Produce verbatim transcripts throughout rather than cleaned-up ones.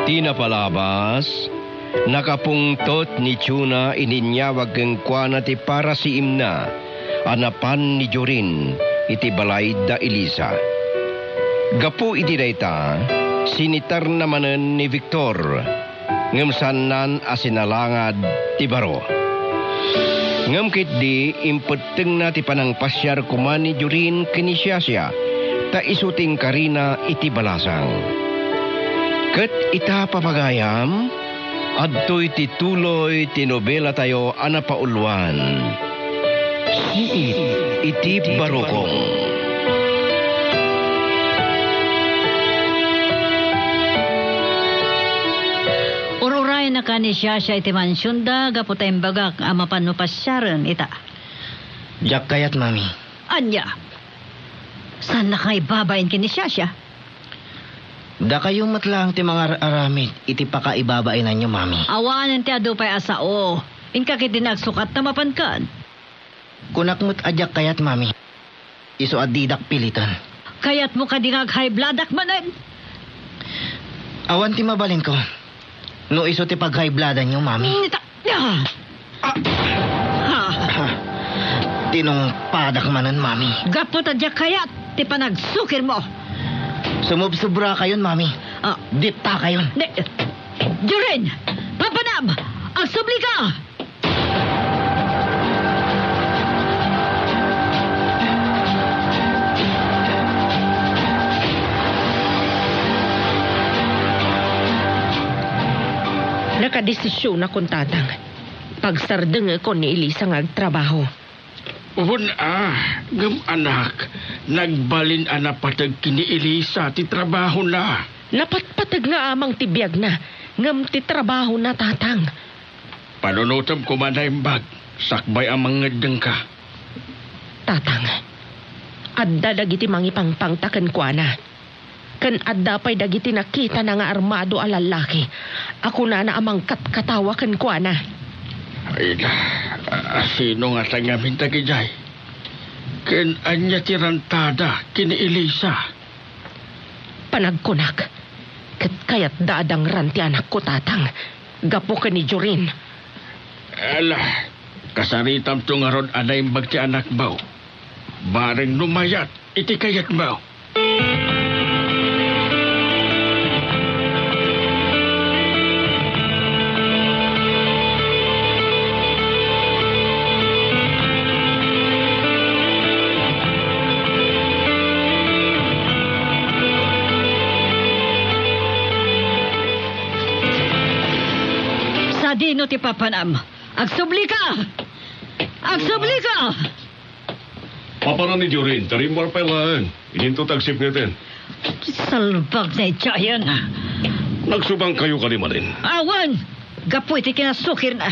Ti napalabas, nakapungtot ni Jonah ininyawag kenkuana ti parasiimna a napan ni Jorin iti balay da Elisa. Gapu iti dayta, sinitarna manen ni Victor, ngem saannan a sinalangad ti baro. Ngem ketdi, impettengna ti panangpasiar koma ni Jorin ken ni Shasha, ta isu ti inkarina iti balasang. Ket ita, papagayam, adtoy ti tuloy ti nobelatayo a napauluan, Siit iti Barukong. Ur-urayennaka ni Shasha iti mansionda gapu ta imbagak a mapanno pasiaren ita. Diak kayat, Mami. Ania? Saannak nga ibabain ken ni Shasha? Dakayo met laeng ti mangar-aramid iti pakaibabainanyo, Mami. Awanen ti adu pay a sao. Inka ketdi nagsukat ta mapankan. Kunak met a diak kayat, Mami. Isu a didak piliten. Kayatmo kadi nga ag-high bloodak manen? Awan ti mabalinko. No isu ti pag-high bloodanyo, Mami. Nita-, ah! Ah! Ah! Ah! Tinungpadak manen, Mami. Gapu ta diak kayat ti panagsukirmo. Sumubsobrakayon, Mami. Ah. Diptakayon. Ne-, Jorin! Papanam! Agsublika! Nakadesisionakon, Tatang. Pagsardengekon ni Elisa nga agtrabaho. Wen a, ngem anak, nagbalin a napateg ken ni Elisa ti trabahona. Napatpateg nga amang ti biagna, ngem ti trabahona, Tatang. Panunotem koma naimbag, sakbay a mangeddengka. Tatang, adda dagiti mangipangpangta kenkuana. Ken adda pay dagiti nakitana nga armado a lallaki a kunana a mangkatkatawa kenkuana. Ay, a-, asino ngata ngamin dagidiay? Ken ania ti rantada ken ni Elisa? Panagkunak, ket kayatda a dangran ti anakko, Tatang, gapu ken ni Jorin. Ala, kasaritamto ngarud a naimbag ti anakmo. Bareng no mayat iti kayatmo. Sadino ti papanam? Agsublika! Agsublika! Papanan ni Jorin, tarimmuar pay laeng. Idinto ti agsipngeten. Salbag na idiayen. Nagsubangkayo kadi manen? Awan! Gapu iti kinasukirna.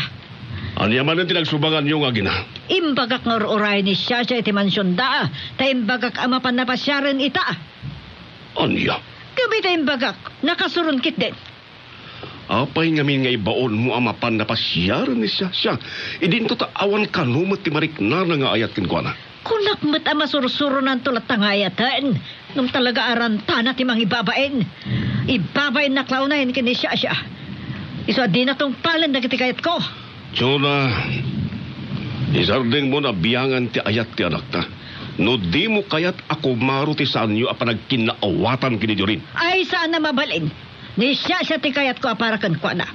Ania manen ti nagsubanganyo nga agina? Imbagak nga ur-urayen ni Shasha iti mansionda, ta imbagak a mapan a pasiaren ita. Ania? Gapu ita imbagak, nakasuron ketdin. Apay ngamin nga ibaonmo a mapan a pasiaren ni Shasha? Idinto ta awan kano met ti mariknana nga ayat kenkuana. Kunak met a masursuronanto latta nga ayaten, ngem talaga a rantana ti mangibabain. Ibabainnak la unay ken ni Shasha. Isu a dina tungpalen dagiti kayatko. Jonah, isardengmo a biangan ti ayat ti anakta. No dimo kayat a kumaro ti saanyo a panagkinnaawatan ken ni Jorin. Ay, saan a mabalin. Ni Shasha ti kayatko a para kenkuana.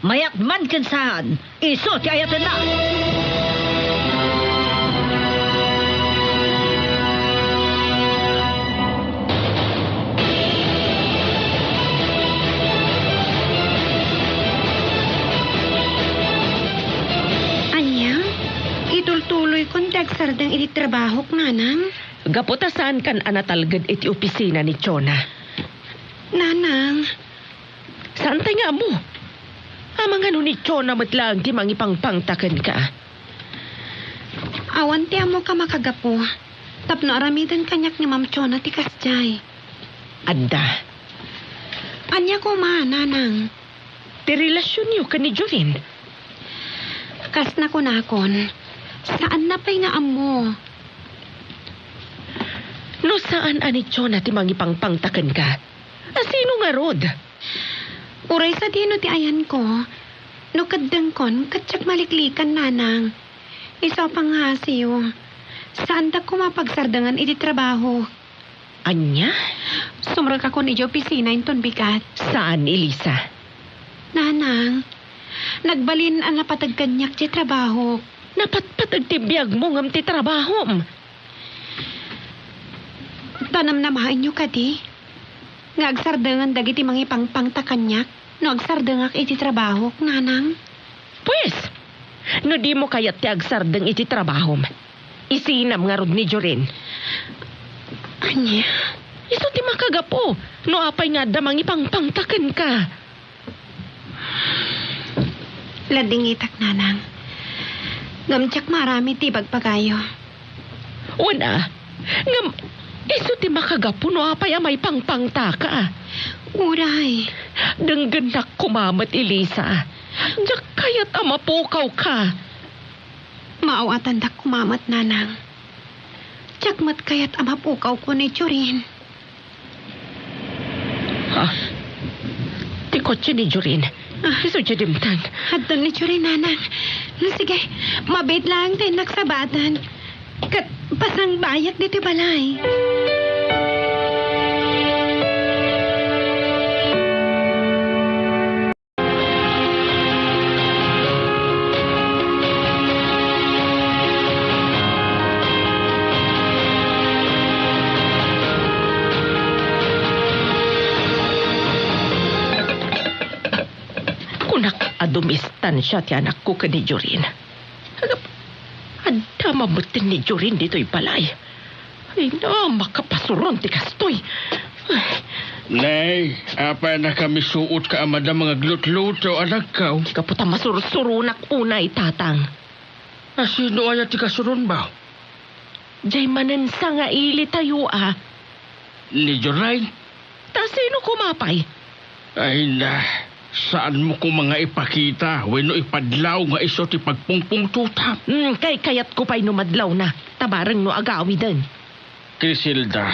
Mayat man ken saan, isu ti ayatenna. Ania? Itultuloykon ti agsardeng iti trabahok, nanang? Gapu ta saankan a natalged iti opisina ni Jonah. Nanang, Saantay nga ammo? Amangan no ni Jonah met laeng ti mangipangpangta kenka? Awan ti ammo a makagapu tapno aramiden kaniak ni Ma'am Jonah ti kasdiay. Adda. Ania koma, nanang? Ti relasionyo ken ni Jorin. Kas nakunakon, saanna pay nga ammo. No saan a ni Jonah ti mangipangpangta kenka, a sino ngarud? Uray sadino ti ayanko, no keddengkon, ket diak maliklikan, nanang. Isu a pangngasiyo, saandak koma pagsardengen iti trabaho. Ania? Sumrekakon idiay opisina inton bigat. Saan, Elisa? Nanang, nagbalin a napateg kaniak ti trabaho. Napatpateg ti biagmo ngem ti trabahom. Ta namnamaenyo kadi nga agsardengen dagiti mangipangpangta kaniak no agsardengak iti trabahok, nanang? Pues, no dimo kayat ti agsardeng iti trabahom, isinam ngarud ni Jorin. Ania? Isu ti makagapu no apay nga adda mangipangpangta kenka. Ladingitak, nanang. Ngem diak maaramid ti ibagbagayo. Wen a, ngem isu ti makagapu no apay a maipangpangtaka. Uray. Denggennak koma met, Elisa. Diak kayat a mapukawka. Maawatandak koma met, nanang. Diak met kayat a mapukawko ni Jorin. Ah, ti kotse ni Jorin. Ah. Isu diay dimteng. Adda ni Jorin, nanang. Sige, mabiit laeng ta innak sabatan. Ket pasangbayak ditoy balay. Kunak a dumistansia ti anakko ken ni Jorin. Adda mametten ni Jorin ditoy balay. Ay na, makapasuron ti kastoy. Nay, apay a nakamisuotka a madama nga aglutluto, anakko? Gapu ta masursuronak unay, tatang. A sino aya ti kasuronmo? Diay manen sangailitayo a. Ni Jorain? Ta sino koma pay? Ay na, saanmo koma nga ipakita wenno ipadlaw nga isu ti pagpungpungtotam? Hmm, kaykayatko pay no madlawna, ta bareng no agawiden. Criselda,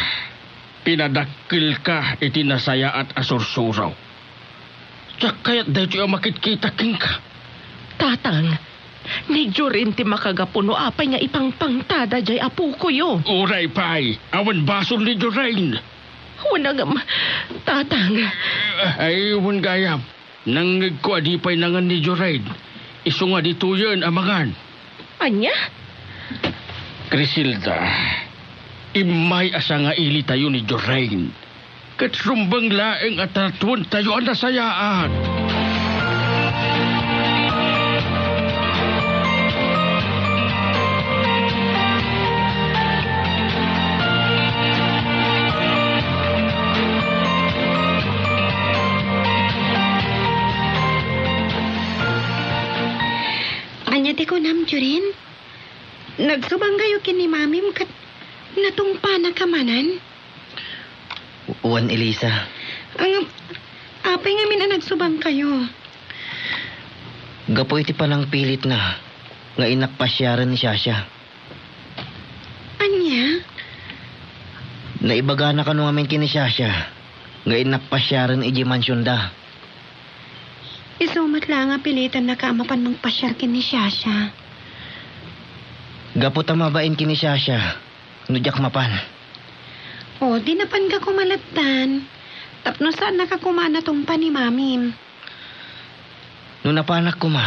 pinadakkelka iti nasayaat a sursuro. Diak kayat daytoy a makitkita kenka. Tatang, ni Jorin ti makagapu no apay nga ipangpangtada diay apokoyo. Uray pay, awan basol ni Jorin. Wen a ngem, tatang. Ay, wen gayam. Nangngegko a di pay nangan ni Jorain. Isu nga ditoyen a mangan. Ania? Criselda, immay a sangailitayo ni Jorain. Ket rumbeng laeng a tratuentayo a nasayaat. Ania ti kunam, Jorin? Nagsubangkayo ken ni Mamim ket natungpanaka manen? Wen, Elisa. Ang, apay ngamin a nagsubangkayo? Gapu iti panangpilitna nga innak pasiaren ni Shasha. Ania? Naibagana kano ngamin ken ni Shasha nga innak pasiaren idiay mansionda. Isu met la nga pilitennaka a mapan mangpasiar ken ni Shasha. Gapu ta mabain ken ni Shasha no diak mapan. O, di napanka koma lattan. Tapno saannaka koma a natungpa ni Mamim. No napanak koma,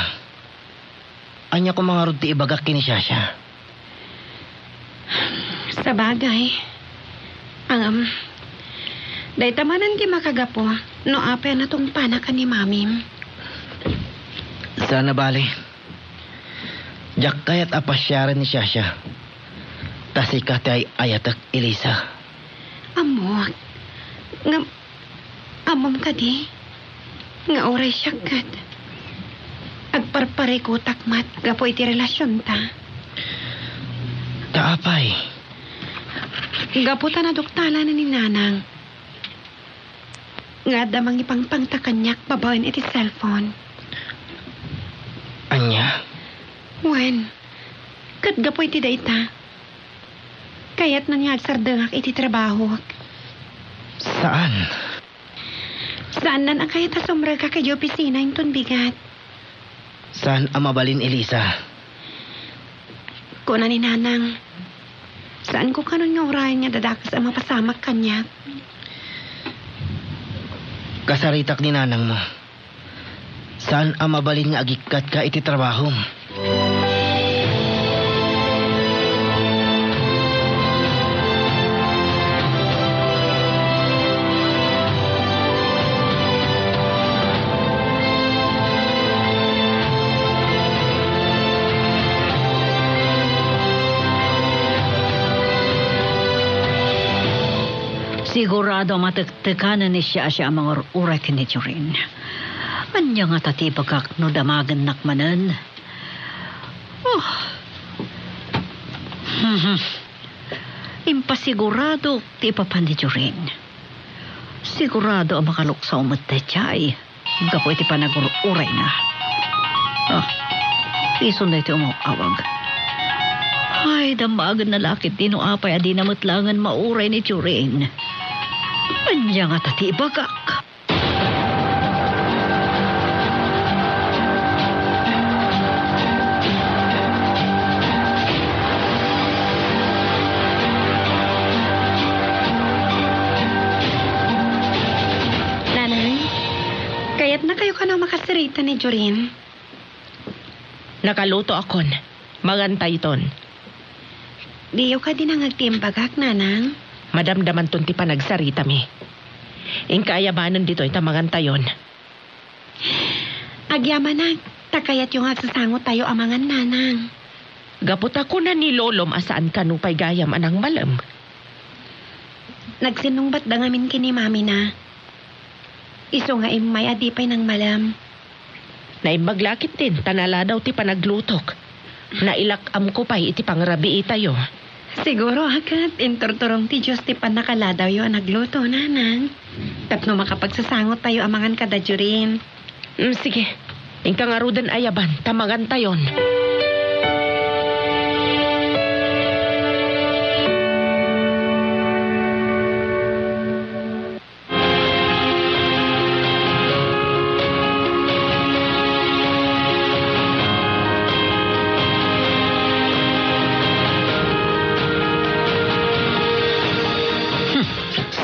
ania koma ngarud ti ibagak ken ni Shasha? Sabagay. Ngem, dayta manen ti makagapu no apay a natungpanaka ni Mamim. Saan a bale. Diak kayat a pasiaren ni Shasha. Ta sika ti ay-ayatek, Elisa. Ammok. Ngem, ammom kadi nga uray siak ket agparparikutak met gapu iti relasionta? Ta apay? Gapu ta naduktalan ni Nanang nga adda mangipangpangta kaniak babaen iti cellphone. Ania? Wen, ket gapu iti dayta, kayatna nga agsardengak iti trabahok. Saan? Saannan a kayat a sumrekak idiay opisina inton bigat. Saan a mabalin, Elisa. Kuna ni Nanang, saanko kanon nga urayen nga adda dakes a mapasamak kaniak. Kasaritak ni Nanangmo. Saan a mabalin nga agikkatka iti trabahom. Sigurado a matektekanen ni Shasha a mangur-uray ken ni Jorin. Ania ngata ti ibagak no damagennak manen? Oh. Impasiguradok ti ipapan ni Jorin. Sigurado a makaluksaw met daydiay gapu iti panagur-urayna. Ah, isun daytoy umaw-awag. Ay, dammagenna la ketdi no apay a dina met laengen mauray ni Jorin. Ania ngata ti ibagak? Nanang, kayatnakayo kano a makasarita ni Jorin? Nakalutoakon. Mangantayton. Diyo kadi nangngeg ti imbagak, Nanang? Madamdamanton ti panagsaritami. Inka ayabanen ditoy ta mangantayon. Agyamanak, ta kayatyo nga agsasangotayo a mangan, Nanang. Gapu ta kuna ni Lolom a saan kano pay gayam a nangmalem. Nagsinnungbatda ngamin ken ni Mamina. Isu nga immay a di pay nangmalem. Naimbag la ketdin ta naladaw ti panaglutok. Nailak-amko pay iti pangrabiitayo. Siguro a ket inturturong ti Dios ti pannakaladawyo a nagluto, Nanang. Tapno makapagsasangotayo a mangan kada Jorin. Mm, sige. Inka ngaruden ayaban ta mangantayon.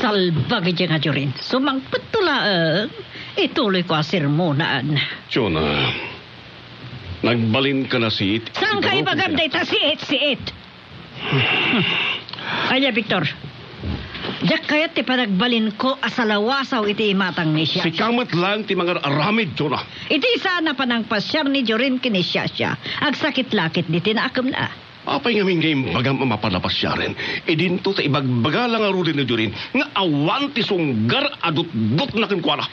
Salbagi nga Jorin. Sumangpetto laeng. Ituloyko a sermonan. Jonah, nagbalinka na siit. Saanka ibagam dayta siit-siit? Ania, Victor? Diak kayat ti panagbalinko a salawasaw iti imatang ni Shasha. Sika met laeng ti mangar-aramid, Jonah. Iti saan a panangpasiar ni Jorin ken ni Shasha, agsakit la ketdi ti naakemna. Apay ngamin nga imbagam a mapan a pasiaren? Idinto ta ibagbaga la ngaruden ni Jorin nga awan ti sunggar a dutdotna kenkuana.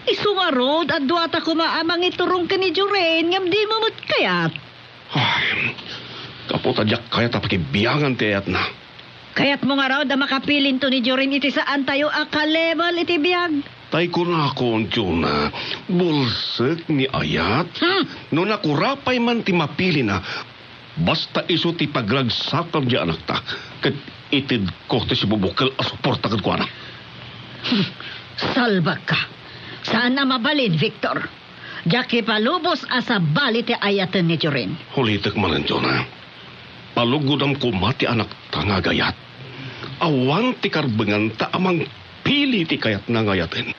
Isu ngarud, adda ta koma a mangiturong ken ni Jorin, ngem dimo met kayat. Ay, gapu ta diak kayat a pakibiangan ti ayatna. Kayatmo ngarud a makapilinto ni Jorin iti saantayo a ka-level iti biag? Tay kunakon, Jonah, bulsek ni ayat. Hmm. No nakura pay man ti mapilina, basta isu ti pagragsakna diay anakta, ket itedko ti sibubukkel a suporta kenkuana. Hmm. Salbagka. Saan a mabalin, Victor. Diak ipalubos a sabali ti ayaten ni Jorin. Ulitek manen, Jonah. Palugodam koma ti anakta nga agayat. Awan ti karbenganta a mangpili ti kayatna nga ayaten.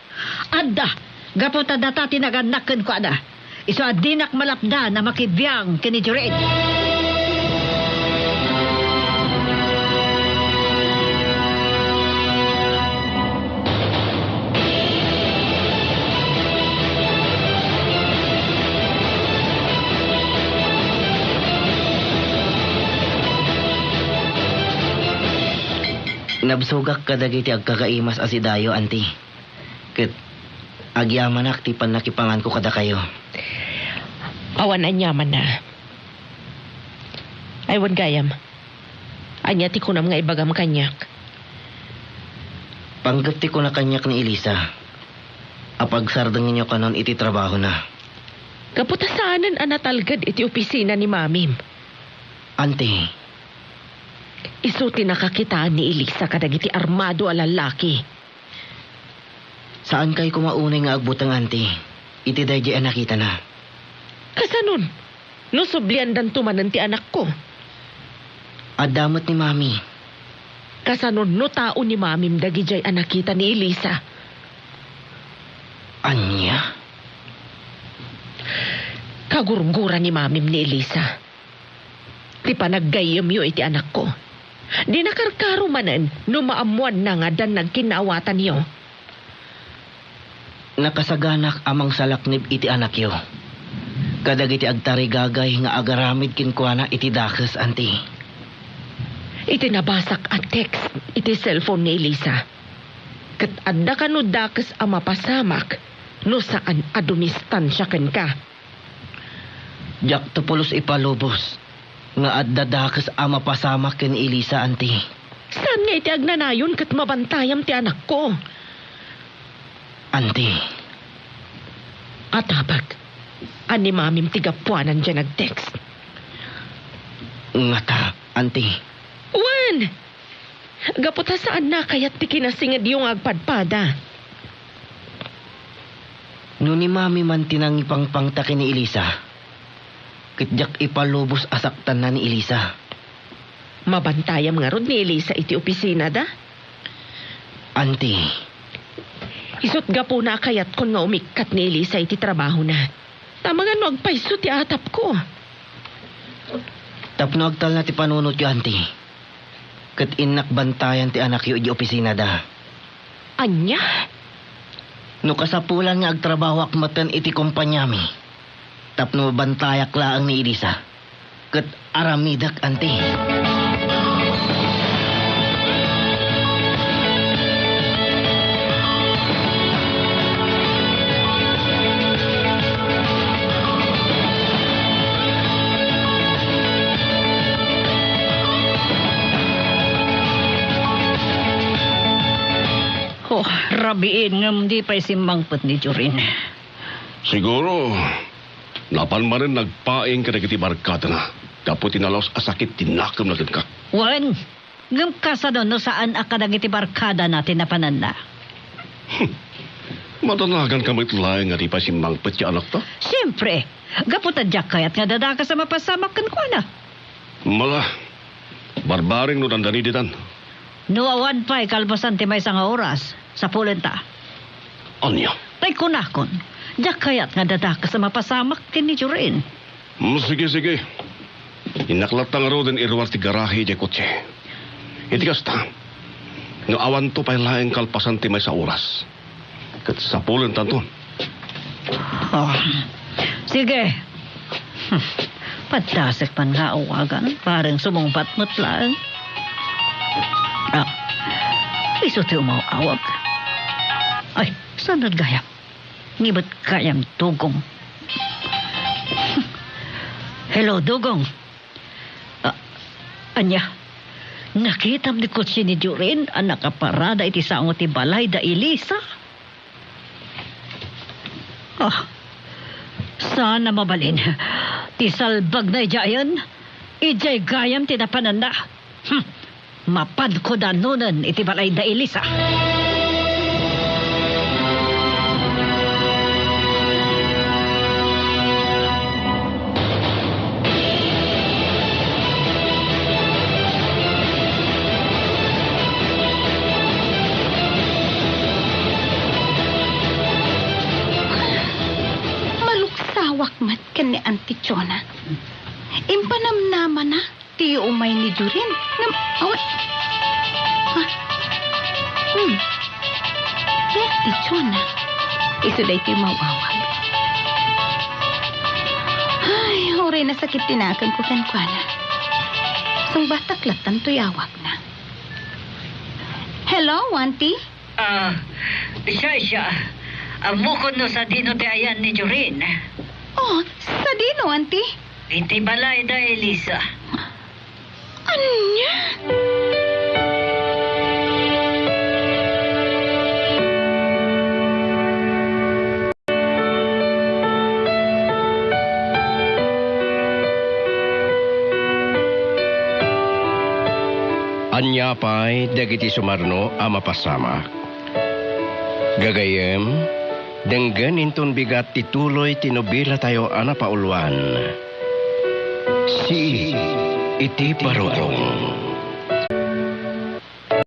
Adda, gapu ta data ti nagannak kenkuana. Isu a dinak malapdan a makibiang ken ni Jorin. Nabsogak kadagiti agkakaimas a sidayo, Auntie. Ket agyamanak ti pannakipanganko kadakayo. Awan aniamanna. Aywan gayam. Ania ti kunam nga ibagam kaniak? Panggep ti kuna kaniak ni Elisa a pagsardengenyo kanon iti trabahona. Gapu ta saanen a natalged iti opisina ni Mamim. Auntie. Isu ti nakakitaan ni Elisa kadagiti armado a lallaki. Saankay koma unay nga agbuteng, Auntie, iti daydiay a nakitana. Kasanon, no subliandanto manen ti anakko? Adda met ni Mami. Kasanon no tao ni Mamim dagidiay a nakita ni Elisa? Ania? Kagurgura ni Mamim ni Elisa ti panaggayyemyo iti anakko. Dina karkaro manen no maammoanna nga addan nagkinnaawatanyo. Nakasaganak a mangsalaknib iti anakyo kadagiti agtarigagay nga agaramid kenkuana iti dakes, Auntie. Iti nabasak a text iti cellphone ni Elisa, ket adda kano dakes a mapasamak no saan a dumistansia kenka. Diakto pulos ipalubos nga adda dakes a mapasamak ken Elisa, Auntie. Saan nga iti agnanayon ket mabantayam ti anakko? Auntie. Atabek, ania mamim ti gapuanan diay nag-text? Ngata, Auntie. Wen! Gapu ta saanna a kayat ti kinasingedyo nga agpadpada. No ni Mami man ti nangipangpangta ken ni Elisa, ket diak ipalubos a saktanna ni Elisa. Mabantayam ngarud ni Elisa iti opisinada? Auntie. Isut' gapuna a kayatkon nga umikkat ni Elisa iti trabahona. Amangan no agpayso ti atapko. Tapno agtalna ti panunotyo, Auntie, ket innak bantayan ti anakyo idiay opisinada. Ania? No kasapulan nga agtrabahoak metten iti kompaniami, tapno mabantayak laeng ni Elisa, ket aramidek, Auntie. Oh, rabiin ngem di pay simmangpet ni Jorin. Siguro, napan manen nagpaing kadagiti barkadana gapu ti nalaus a sakit ti nakemna kenka. Wen, ngem kasano no saan a kadagiti barkadana ti napananna? Hmm. Madanaganka met laeng nga di pay simmangpet ti anakta? Siempre, gapu ta diak kayat nga dadakes a mapasamak kenkuana. Mala, barbareng no dandani ditan. No awan pay kalpasan ti maysa nga oras, sapulenta. Ania? Tay kunakon, diak kayat nga dadakes a mapasamak ken ni Jorin. Hmm, sige, sige. Innak latta ngaruden iruar ti garahe diay kotse. Iti kasta, no awanto pay laeng kalpasan ti maysa oras, ket sapulentanton. Oh, sige. Paddasek man nga awagan, bareng sumungbat met laeng. Ah, isu ti umaw-awag. Ay, saan gayam? Ngibat gayam, Dugong. Hello, Dugong. Ah, ania? Nakitam ti kotse ni Jorin a nakaparada iti sango ti balay da Elisa? Ah, saan a mabalin. Ti salbagna idiayen, idiay gayam ti napananna. Hmm. Mapanko danonen iti balay da Elisa. Maluksawak met ken ni Auntie Chona. Impanamnamana ti umay ni Jorin. Ngem, awan. Ah. Hmm. Ni Auntie Chona. Isu daytoy maawag. Ay, uray nasakit ti nakemko kenkuana. Sungbatak lattan toy awagna. Hello, Auntie? Ah, siya, siya. Ammokon no sadino ti ayan ni Jorin. Oh, sadino, Auntie? Iti balay da Elisa. Ania? Ania pay dagiti sumarno a mapasamak? Gagayyem, denggen inton bigat ti tuloy ti nobelatayo a napauluan. Siit iti Barukong.